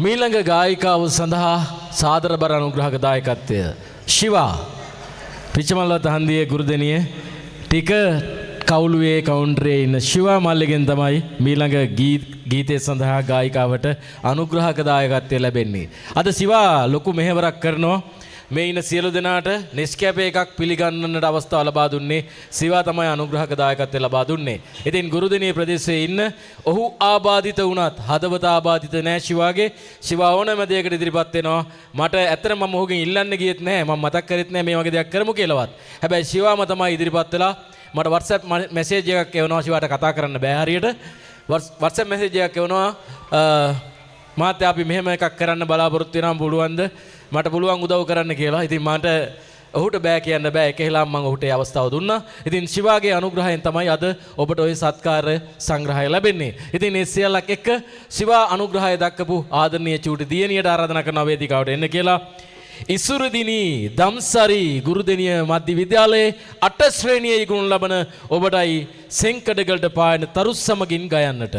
මීළඟ ගායිකාව සඳහා සාදරබර අනුග්‍රහක දායකත්වය ශිවා පිච්චමල්වත්ත හන්දියේ ගුරුදෙනිය ටික කවුළුවේ කවුන්ටරේ ඉන්න ශිවා මල්ලිගෙන් තමයි මීළඟ ගීතය සඳහා ගායිකාවට අනුග්‍රහක දායකත්වය ලැබෙන්නේ. අද ශිවා ලොකු මෙහෙවරක් කරනවා. මේ ඉන්න සියලු දෙනාට නෙස්කැෆේ එකක් පිළිගන්නන්නට අවස්ථාව ලබා දුන්නේ සිවා තමයි අනුග්‍රහක දායකත්වය ලබා දුන්නේ. ඉතින් ගුරුදිනිය ප්‍රදේශයේ ඉන්න ඔහු ආබාධිත වුණත් හදවත ආබාධිත නෑ ශිවාගේ. ශිවා ඕනෑම දෙයකට ඉදිරිපත් වෙනවා. මට ඇත්තටම මම ඔහුගෙන් ඉල්ලන්න ගියෙත් නෑ. මම මතක් කරෙත් නෑ මේ වගේ දෙයක් කරමු කියලාවත්. හැබැයි ශිවාම තමයි ඉදිරිපත් වෙලා මට WhatsApp message එකක් එවනවා. ශිවාට කතා කරන්න බෑ හරියට. WhatsApp message එකක් එවනවා, "මහත්තයා, අපි මෙහෙම එකක් කරන්න බලාපොරොත්තු වෙනවා, පුළුවන්ද මට පුළුවන් උදව් කරන්න?" කියලා. ඉතින් මට ඔහුට බෑ කියන්න බෑ. ඒක හිලා මම ඔහුට ඒ අවස්ථාව දුන්නා. ඉතින් ශිවාගේ අනුග්‍රහයෙන් තමයි අද ඔබට ඔය සත්කාර සංග්‍රහය ලැබෙන්නේ. ඉතින් මේ සියල්ලක් එක්ක ශිවා අනුග්‍රහය දක්වපු ආදරණීය චූටි දියණියට ආරාධනා කරනවා වේදිකාවට එන්න කියලා. ඉසුරුදිනී දම්සරි ගුරුදෙනිය මධ්‍ය විද්‍යාලයේ 8 ශ්‍රේණියේ ඉගෙනුම් ලබන ඔබටයි සෙන්කඩගලට පායන තරු සමගින් ගයන්නට.